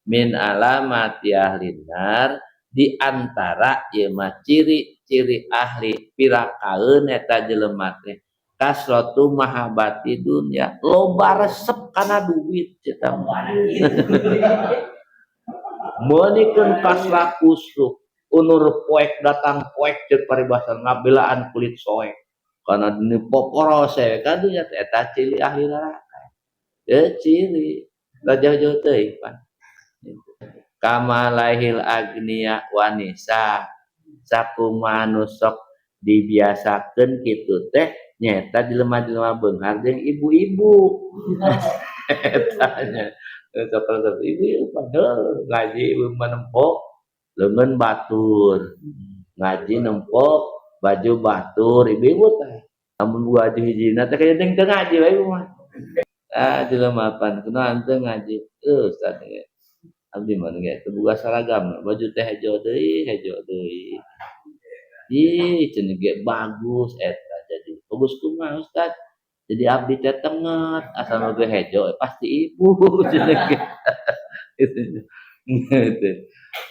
Min alamati ahli nar, di antara ieu mah ciri-ciri ahli pirakaeun eta jelema teh kasratu mahabbati dunya, loba resep kana duit eta mah. Meunikeun kasra kusuk unur poek datang poek, ceuk paribasa ngabelaan kulit soek kana dunia poporose ka dunya teh. Eta ciri ahli neraka ya, ciri jauh-jauh teuing pan. Kama lahil agnia wanisa, sakumaha nu sok dibiasakeun kitu teh nyaeta jelema-jelema beunghar jeung ibu-ibu eta nya. Sok ibu padahal ngaji nempo leungeun batur, ngaji nempo baju batur ibu-ibu teh. Lamun baju hijina teh kaya teu ngaji wae ibu mah. Ah, jelema pan kunaon teu ngaji? Ustaz, abdi mah ge teu boga seragam, baju teh hejo deui, hejo deui. Ih, cenah ge bagus eta. Jadi bagus kumaha, Ustaz? Jadi abdi teh tenget, asal ge hejo pasti ibu cenah ge gitu.